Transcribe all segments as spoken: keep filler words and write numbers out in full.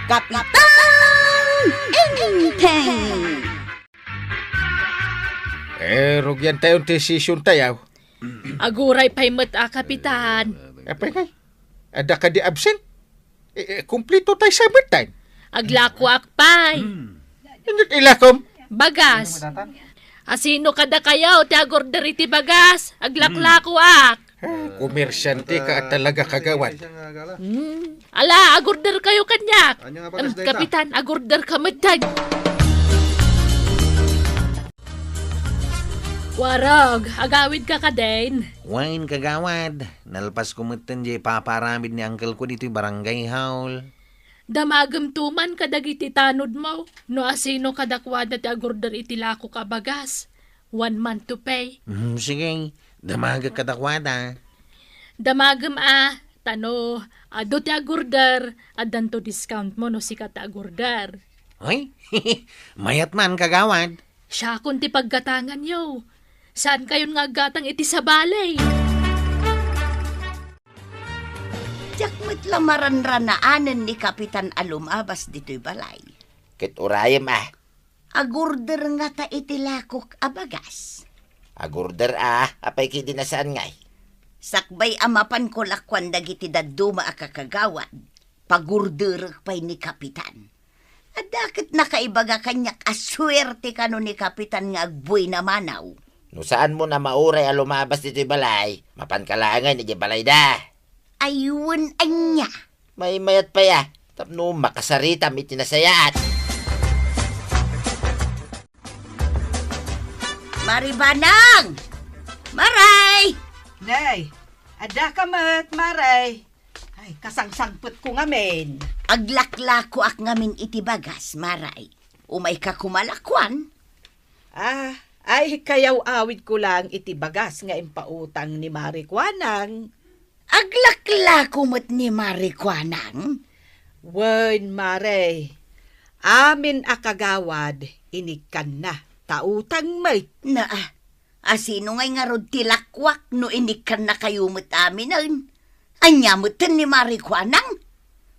Kapitan Enteng! Eh, rugian tayo ti session tayo. Aguray pay met a, Kapitan. Apay kay? Adda kadi absent? Eh, eh, kumplito tayo sa metan. Aglakoak pay. Inyo ilakom? Bagas. Asino kadakayo ti agorder iti bagas? Aglaklakoak. Ah, komersyante ka talaga, kagawad. Hmm. Ala, agorder kayo kaniak. Em, Kapitan, agorder ka metten. Warog, agawid ka kadin? Wen, kagawad. Nalpas ko metten diay ipapaaramid ni uncle ko ditoy barangay hall. Damagem to man kadagiti tanodmo, no asino kadakuada ti agorder iti lakok a bagas. One month to pay. Hmm, sige. Damagek kadakuada. Damagem a, ta no adu ti agorder, addanto discountmo no sika ti agorder. Hoy, mayat man, kagawad. Siakon ti paggatanganyo. Saankayon nga aggatang iti sabali. Diak met la maranranaanen ni Kapitan a lumabas ditoy balay. Ket urayem a. Agorder ngata iti lakok a bagas. Agorder a, apay kadi a saan ngay? Sakbay a mapanko lakuan dagiti dadduma a kakagawad, pagorderek pay ni Kapitan. Adda ket nakaibaga kaniak a suerte kano ni Kapitan nga agbuina manaw. No saanmo a mauray a lumabas ditoy balay, mapanka laengen idiay balayda. Ay, wen ania? Maymayat pay a, tapno makasaritam iti nasayaat. Mari Banang! Maray! Nay, adda ka met, Maray. Ay, kasangsangpetko ngamin. Aglaklakoak ngamin iti bagas, Maray. Umayka koma lakuan? Ah, ay, kayaw-awidko lang iti bagas nga impautang ni Mari Kuanang. Aglaklako met ni Mari Kuanang? Wen, Mari. Amin a kagawad, inikkanna, ta utang met. Naa, asino ngay ngarud ti lakuak no inikkannakayo met aminen? Ania metten ni Mari Kuanang?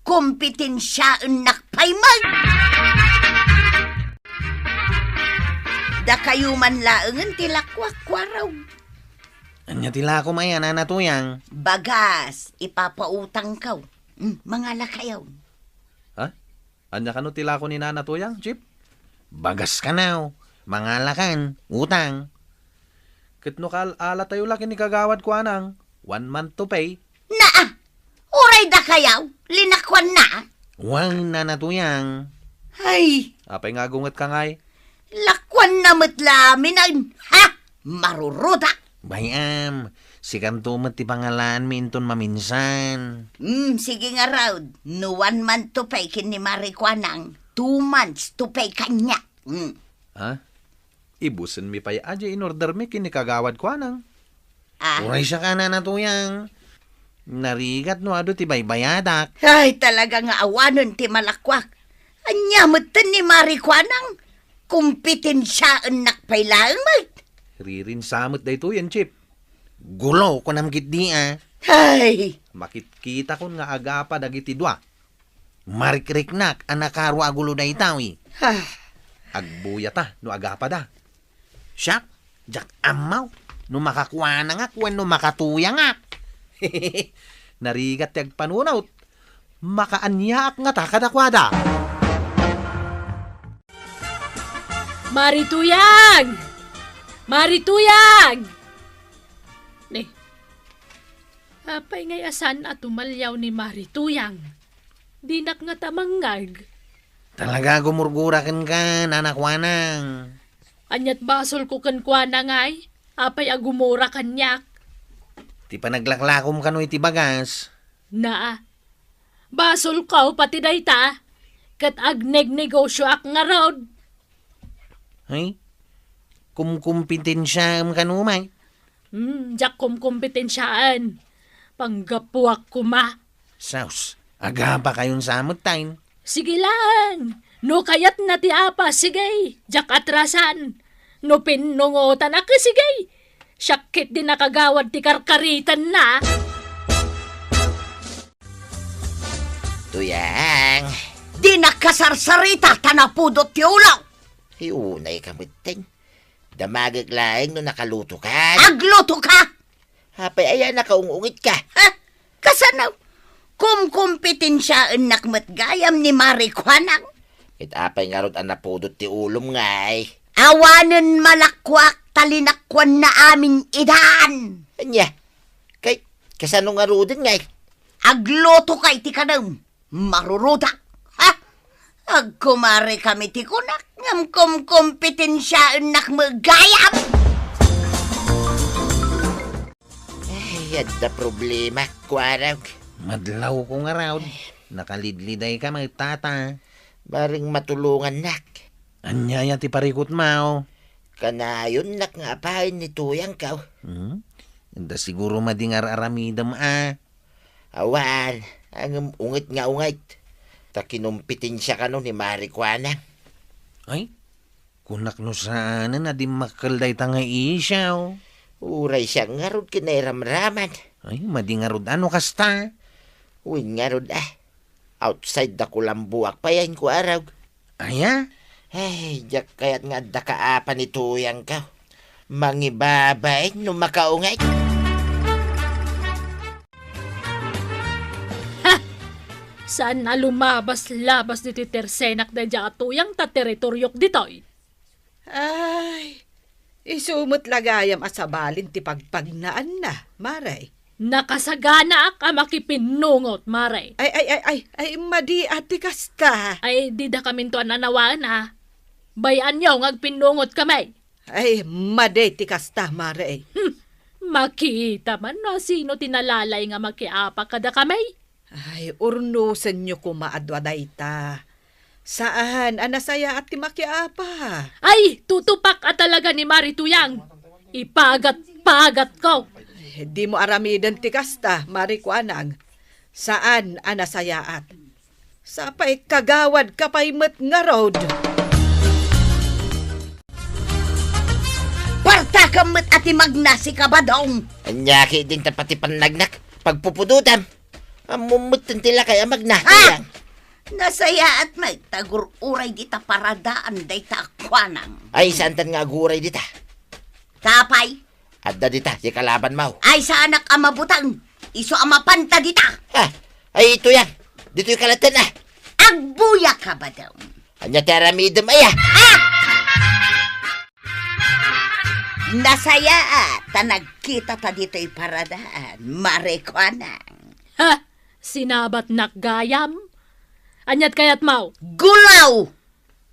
Kompetensiaennak pay met! Dakayo man laengen ti lakuak, Warog. Ania ti lakom aya, Nana Tuyang? Bagas, ipapautangko. Hmm, mangalakayo. Ha? Ania kano ti lako ni Nana Tuyang, Chief? Bagas kano, mangalakan, utang. Ket no kaal-alatayo la ken ni Kagawad Kuanang, one month to pay. Naa! Uray dakayo, linakuanna. Wen, Nana Tuyang. Ay! Apay nga agungetka ngay? Lakuanna met la aminen. Ha? Maruruda! Bay-am, sikanto met ti pangalaanmi inton maminsan. Hmm, sige ngarud. No one month to pay ken ni Mari Kuanang, two months to pay kaniak. Hmm. Ha? Ibusenmi pay a diay inordermi ken ni Kagawad Kuanang. Ah. Uray siak, Nana Tuyang. Narigat no adu ti baybayadak. Ay, talaga nga awanen ti malakuak. Ania metten ni Mari Kuanang? Kompetensiaennak pay laeng met. Ririnsa met daytoyen, Chief. Gulo, kunam ketdi a. Ay! Makitkitakon nga agapa dagiti dua. Marikriknak a nakaro a gulo daytoy. Ah. Agbuyata no agapada. Siak, diak ammo no makakuanangak wenno makatuyangak. Narigat ti agpanunot. Makaaniaak ngata kadakuada. Mari Tuyang! Mari Tuyang! Ne, apay ngay a saan a tumalyaw ni Mari Tuyang? Dinak ngata mangngeg. Talaga gumurgura kenka, Nana Kuanang. Aniat basolko kenkuana ngay? Apay a gumura kaniak? Ti panaglaklakom kano iti bagas. Naa. Basolko pati dayta. Ket agnegnegosioak ngarud. Ay, kumkumpetensiaem kano met. Hmm, diak kumkumpetensiaen. Panggapuak koma. Sus, agapakayon sa met tayo. Sige lang. No kayatna ti apa, sige. Diak atrasan. No pinnungotanak, sige. Siak ketdi a kagawad ti karkaritanna. Tuyang, Di nakasarsarita ta napudot ti ulo. Ay, unay ka metten. Damagek laeng no nakalutokan. Aglutoka! Apay aya nakaung-ungit ka? Ha? Kasano? Kumkompetensiaennak met gayam ni Mari Kuanang. Ket apay ngarud a napudot ti ulom ngay? Awanen malakkuak ta linakkuanna amin idan. Ania? Kay, kasano ngaruden ngay? Aglutoka iti kadem. Marurudak! Ha? Agkumarikami ti kunak, ngem kumkompetensiaennak met gayam! Ay, adda problema, kuarag. Madlawko ngarud. Nakalidlidayka met, tata. Bareng matulongannak. Ania aya ti parikutmo? Kanayonnak nga apayen ni Tuyangko. Hmm? Adda siguro madi nga ar-aramidem a. Awan, ngem unget nga unget. Ta kinompetensia kano ni Mari Kuanang. Ay, kunak no saanen a dimmakkel dayta nga isyu. Uray siak ngarud kinairamraman. Ay, madi ngarud a no kasta. Wen ngarud a. Outside da kulambuak pay a inkuarag. Aya? Ay, diak kayat nga adda kaapan ni Tuyangko. Mangibabain no makaunget. Ha! Saan a lumabas-labas ditoy tersenak daydiay a Tuyang ta teritoriok ditoy. Ay, isu met la gayam a sabalin ti pagpagnaanna, Mare. Nakasaganaak a makipinnungot, Mare. Ay, ay, ay, ay, ay, madi a ti kasta. Ay, didakaminto a nanawaen, a. Bay-anyo nga agpinnungotkami. Ay, madi ti kasta, Mare. Hmm, makita man no sino ti nalalay nga makiapa kadakami. Ay, urnosenyo koma a dua dayta. Saan a nasayaat ti makiapa. Ay, tutupak a talaga ni Mari Tuyang. Ipagat-pagatko. Ay, dimo aramiden ti kasta, Mari Kuanang. Saan a nasayaat. Sapay kagawadka pay met ngarud. Partakam met a ti magna, Kabadong. Ania ketdin ta pati pannagnak, pagpupudotam. Ammom metten ti lakay a magna, Tuyang. Nasayaat met ta agur-uray dita paradaan dayta a Kuanang. Ay, saantan nga aguray dita? Apay? Adda dita, ti kalabanmo. Ay, saanak a mabuteng. Isu a mapanta dita. Ha? Ay, Tuyang. Ditoyka latten, a. Agbuya, Kabadong. Ania ti aramidem, aya? Ah! Nasayaat ta nagkitata ditoy paradaan, Mari Kuanang. Ha? Sinabatnak gayam? Aniat kayatmo? Gulaw!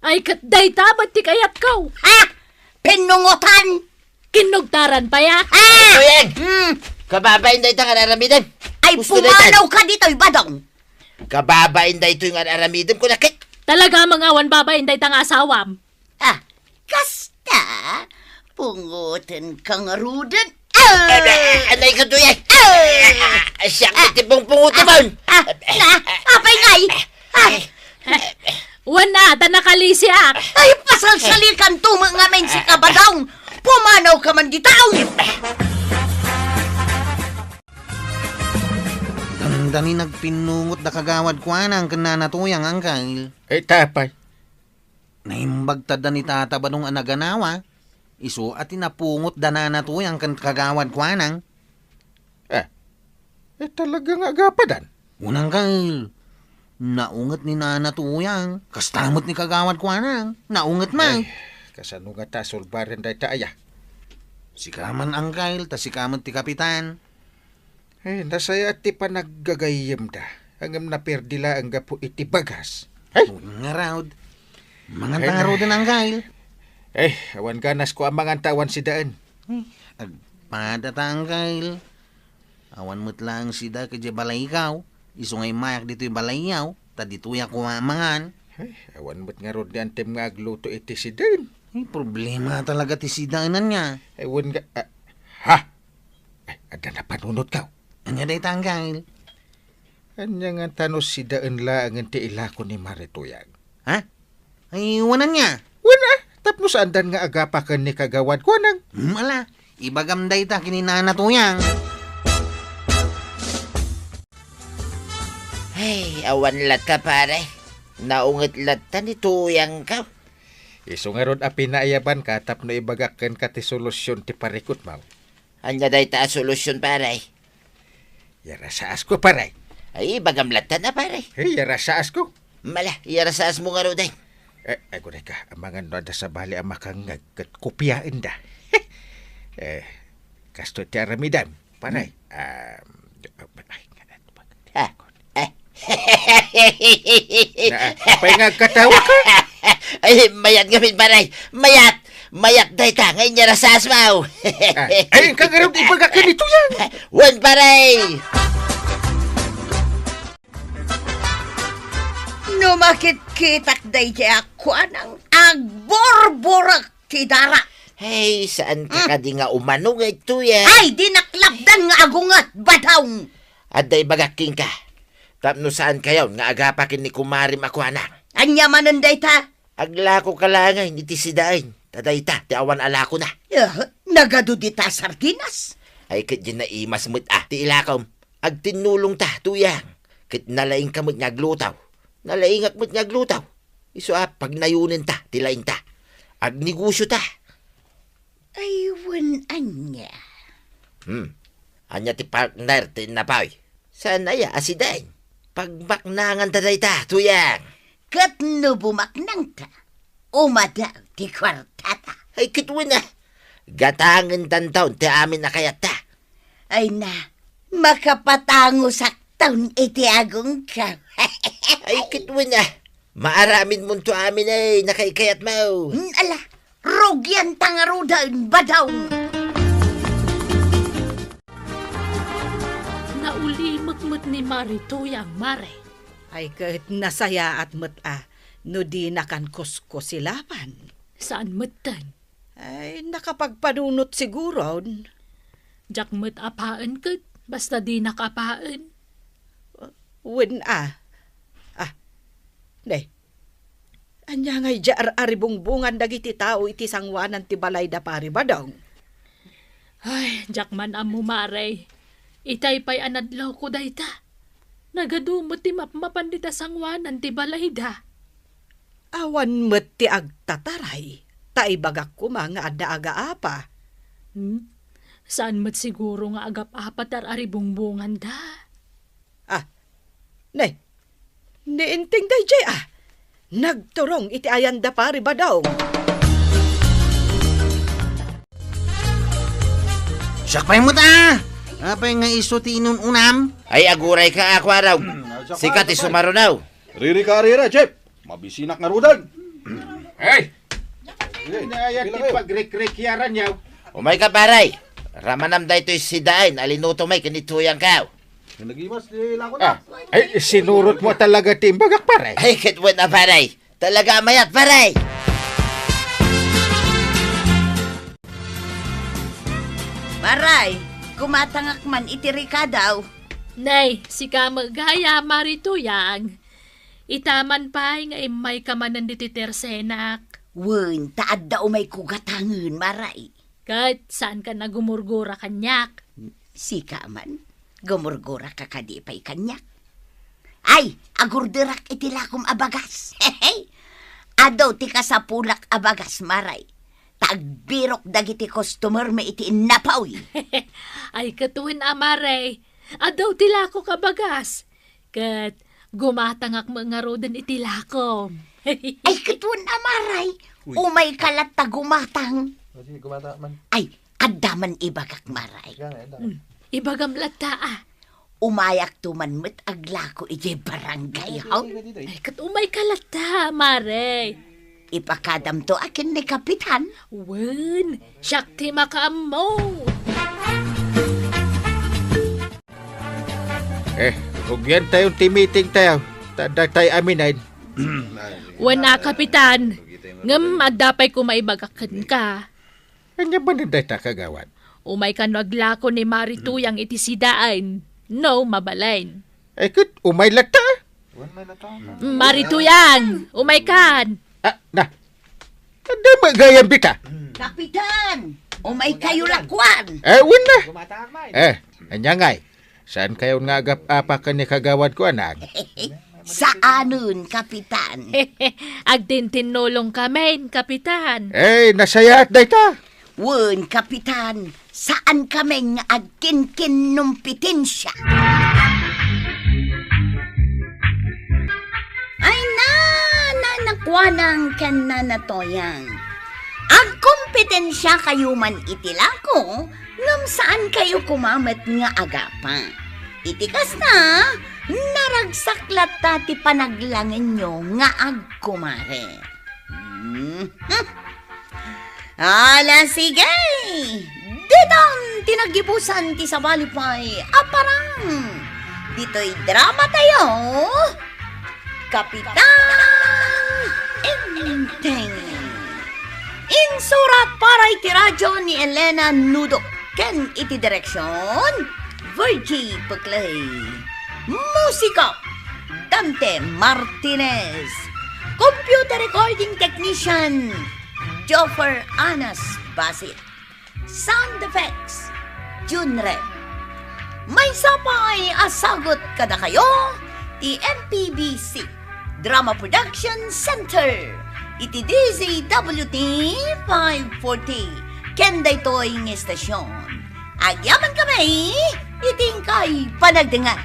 Ay, ket dayta met ti kayatko. Ha? Pinnungotan! Kinugtaran pay, a? Ha? Tuyang! Hmm. Kababain dayta nga aramidem. Ay, pumanaw ka ditoy, Badong. Kababain daytoy nga aramidem, kunak ket. Talaga, mangawan babain dayta nga asawam. Ah, kasta? Pungotenka ngaruden. Ah! Anay ka, Tuyang? Ah! Siak ti pungpungotemon. Ah, na, apay ngay? Ah! Wen a, ta nakalisiak. Ay, pasalsalikanto met ngamin, Kabadong. Pumanawka man dita. Dandani nagpinnungot da Kagawad Kuanang ken Nana Tuyang, Angkel. Ay, apay? Naimbag ta da ni Tata Badong a naganawa, isu a ti napungot da Nana Tuyang ken Kagawad Kuanang. Eh, eh, talaga nga agapadan? Wen, Angkel. Naunget ni Nana Tuyang, kasta met ni Kagawad Kuanang. Naunget man. Ay, kasano ngata a sulbaren dayta aya? Sika man, Angkel, ta sika met ti kapitan. Eh, nasayaat ti panaggagayyemda, ngem naperdi laeng gapu iti bagas. Ay! Ngarud. Manganta ngaruden, Angkel. Eh, awan ganasko a manganta awan sidaen. Eh, agpada ta, Angkel. Awan met laeng sida idiay balayko. Isu nga immayak ditoy balayyo, ta ditoyak koma mangan. Eh, awan met ngarud ni antem nga agluto iti sidaen. Eh, problema talaga ti sidaenan niya. Eh, wen nga, ah, ha? Ay, adda napanunotko. Ania dayta, Angkel? Ania ngata no sidaen laengen ti ilako ni Mari Tuyang? Ha? Ay, wen ania? Wen a, tapno saandan nga agapa ken ni Kagawad Kuanang. Hmm, ala, ibagam dayta ken ni Nana Tuyang. Ay, awan latta, pare. Naunget latta ni Tuyangko. Isu ngarud a pinaayabanka tapno ibagak kenka ti solusyon ti parikutmo. Ania dayta a solusyon, pare? Iyarasaas ko, pare. Ay, ibagam latta na, pare. Ay, iyarasaas ko. Mala, iyarasaas mo ngaruden. Eh, ay, kunay ka, amangan no adda sabali a makangngeg ket kopiaenda. Eh, kastoy ti aramidem, pare. Hmm. Ah, ay, Ah, eh. Na, apay nga agkatawa ka? Ay, mayat ngamin, pare. Mayat! Mayat dayta nga inyarasaas mo. Ah, ay, ang kagarod, ibagak ken ni Tuyang. Wen, pare! No makitkitak daydiay a kuanang agburburek ti dara. Hey, saan ka Hmm. kadi nga umano nga ituya? Ay, di naklapdan nga agunget, Badong! Adda ibagak kenka, tapno saan kayon nga agapa ken ni kumarim a kuana. Ania manen dayta? Aglako ka laengen iti sidaen, ta dayta ti awan a lakona. Eh, nagadu dita sardinas? Ay, ket diay naimas met a ti ilakom. Agtinnulongta, Tuyang, ket nalaingka met nga agluto. Nalaingak met nga agluto. Isu a pagnayonenta ti laingta. Agnegosiota. Ay, wen ania? Hmm. Ania ti partner ti innapoy? Saan aya a sidaen? Pagmaknanganta dayta, Tuyang. Ket no bumaknangta, umadaw ti kuartata. Ay, ket wen a. Gatangentanton ti amin a kayatta. Ay na, makapatangosakton iti agongko. Ay, ket wen a. Maaramidmonto amin a nakaykayatmo. Hmm, ala, rugianta ngaruden, Badong. Naulimek met ni Mari Tuyang, Mare. Ay, ket nasayaat met a no dinakan kuskusilapan. Saan metten? Ay, nakapagpanunot siguron. Diak met apaen ket basta dinak apaen. Wen a. Ah, ne. Ania ngay diay ar-aribungbongan dagiti tao iti sangoanan ti balay da Pari Badong? Ay, diak man ammo, Mare. Itay pay a nadlawko dayta. Nagadu met ti mapmapan dita sangoanan ti balayda. Awan met ti agtataray, ta ibagak koma nga adda agaapa. Hmm? Saan met siguro nga agap-apa ti ar-aribungbonganda? Ah, ne, ni Inting daydiay, ah. Nagturong iti ayan da Pari Badong. Siak pay met, ah! Apay nga isu ti inun-unam? Ay, aguray ka, ako, araw. Hmm, siak pay, siak pay. Sika ti sumarunaw. Riri ka, rira, Jeff. Mabisinak ngaruden. Hey! Sige, Naya pila ti kayo? Pagrikrikyaran yaw. Umay ka, pare. Ramanam daytoy sidaen a linuto may ken ni Tuyang kaw. Nagimas ti lako na. Ah, ay, sinurot mo talaga ti imbagak, pare. Ay, ket wen a, pare. Talaga a mayat, pare. Pare, gumatangak man iti rikadaw. Nay, sika met gayam, Mari Tuyang. Ita man pay nga immayka manen ditoy tersenak. Wen, ta adda umayko gatangen, Mare. Ket saanka a gumurgura kaniak? Sika man, gumurguraka kadi pay kaniak? Ay, agurderak iti lakom a bagas. Adu ti kasapulak a bagas, Mare. Ta agbirok dagiti customer mi iti innapoy. Ay, ket wen a, Mare. Adu ti lakok a bagas. Ket gumatangak met ngaruden iti lakom. Ay, ket wen a, Mare. Uy. Umayka latta gumatang. O, sige, gumatang man. Ay, adda man ibagak, Mare. Sige nga, adda. Hmm. Ibagam latta, a. Umayakto man met aglako idiay barangay, ha? Ay, ket umayka latta, Mare. Ipakadamto a ken ni Kapitan. Wen, siak ti makaammo. Eh, rugiantayon ti meetingtayo, ta adda tay aminen. Wen a, Kapitan. Ngem adda pay koma ibagak kenka. Ania manen dayta, kagawad? Umayka no aglako ni Mari Tuyang iti sidaen, no mabalin. Ay, ket umay latta. Wen, may latta. Mari Tuyang, umaykan. Ah, na. Adda met gayam dita. Kapitan, umaykayo lakuan. Eh, wen na. Eh, ania ngay? Saankayon nga agap-apa ken ni kagawadko, anak? Saanen, Kapitan. Agtintinnulong kamin, Kapitan. Eh, nasayaat dayta. Wen, Kapitan, saan kamin nga agkinkinnumpitensya. Ay na, Nana Kuanang ken Nana Toyang. Agkompetensya kayo man iti lako, ngem saan kayo koma met nga agapa. Iti kasta, naragsak latta ti panaglangenyo nga agkumare. Hmm. Ala, sige! Ditan ti naggibusan ti sabali pay a parang. Ditoy drama tayo, Kapitan Enteng. Insurat para iti radyo ni Elena Nudok ken iti direksyon, Virgie Peclay. Musika, Dante Martinez. Computer recording technician, Joffer Anas Basit. Sound effects, Jun Red. Maysa pay a sagut kadakayo ti M P B C Drama Production Center iti D Z W T five forty ken daytoy nga estasyon. Agyaman kami iti inkay panagdengngeg.